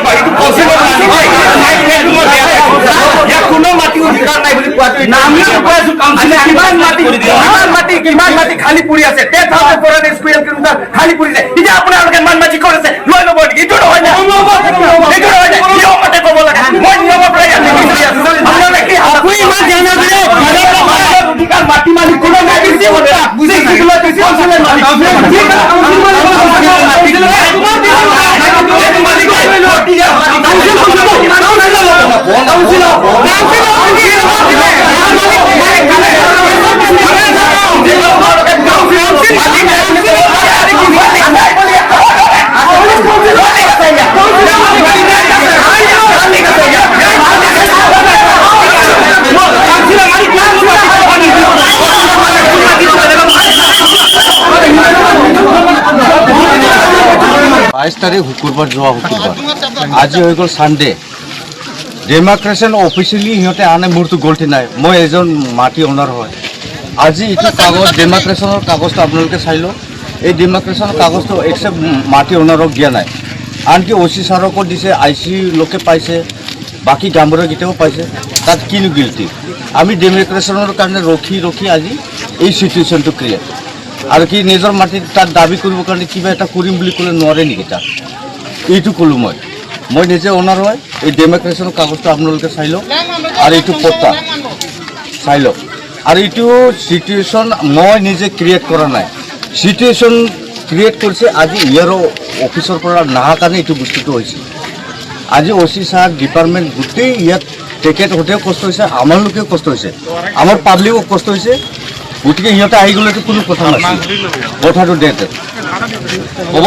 নাপায়। এইটো পচিবল নহয়। ইয়াত কোনো মাটি অধিকাৰ নাই বুলি কোৱাটো এইটো। আচ্ছা, কিমান মাটি, কিমান মাটি, কিমান মাটি খালী পৰি আছে? 10,400 square kilometer খালী পৰি আছে। এতিয়া আপোনালোকে মনমাজি কৰিছে, লৈ ল'ব নেকি? এইটো নহয় না, এইটো নহয় না। নিয়ম মতে ক'ব লাগে। মই নিয়মৰ পৰা ইয়াত লিখি আছো। আপোনালোকে কি অধিকাৰ মাটি মালিক কোনো নাই। কাউন্সিলৰ মালিক। মালিক। 22 তাৰিখ শুকুৰবাৰ, যোৱা শুকুৰবাৰ, আজি হৈ গ'ল ছানডে। ডেমাৰ্কেশ্যন অফিচিয়েলি সিহঁতে আনে, মোৰতো গল্টি নাই। মই এজন মাটি অনাৰ হয়। আজি এইটো কাগজ, ডেমাৰ্কেশ্যনৰ কাগজটো আপোনালোকে চাই লওক। এই ডেমাৰ্কেশ্যনৰ কাগজটো একচেপ্ট মাটি অনাৰক দিয়া নাই। আনকি অ' চি ছাৰকো দিছে, I C লোকে পাইছে, বাকী গাঁওবুঢ়াকেইটাও পাইছে। তাত কিনো গিল্টি? আমি ডেমাৰ্কেশ্যনৰ কাৰণে ৰখি ৰখি আজি এই চিটুৱেশ্যনটো ক্ৰিয়েট। আৰু কি নিজৰ মাটিত তাত দাবী কৰিবৰ কাৰণে কিবা এটা কৰিম বুলি ক'লে নোৱাৰে নেকি তাত? এইটো ক'লোঁ মই। মই নিজে অনাৰ হয়। এই ডেমাৰ্কেশ্যনৰ কাগজটো আপোনালোকে চাই লওক আৰু এইটো পট্টা চাই লওক। আৰু এইটো চিটুৱেশ্যন মই নিজে ক্ৰিয়েট কৰা নাই। চিটুৱেশ্যন ক্ৰিয়েট কৰিছে আজি ইয়াৰো অফিচৰ পৰা নাহা কাৰণে এইটো বস্তুটো হৈছে। আজি অ' চি ছাৰ, ডিপাৰ্টমেণ্ট গোটেই ইয়াত তেখেতহঁতেও কষ্ট হৈছে, আমাৰলোকেও কষ্ট হৈছে, আমাৰ পাব্লিকো কষ্ট হৈছে। গতিকে সিহঁতে আহি গ'লেতো কোনো কথা নাছিল। কথাটো ডেট হ'ব।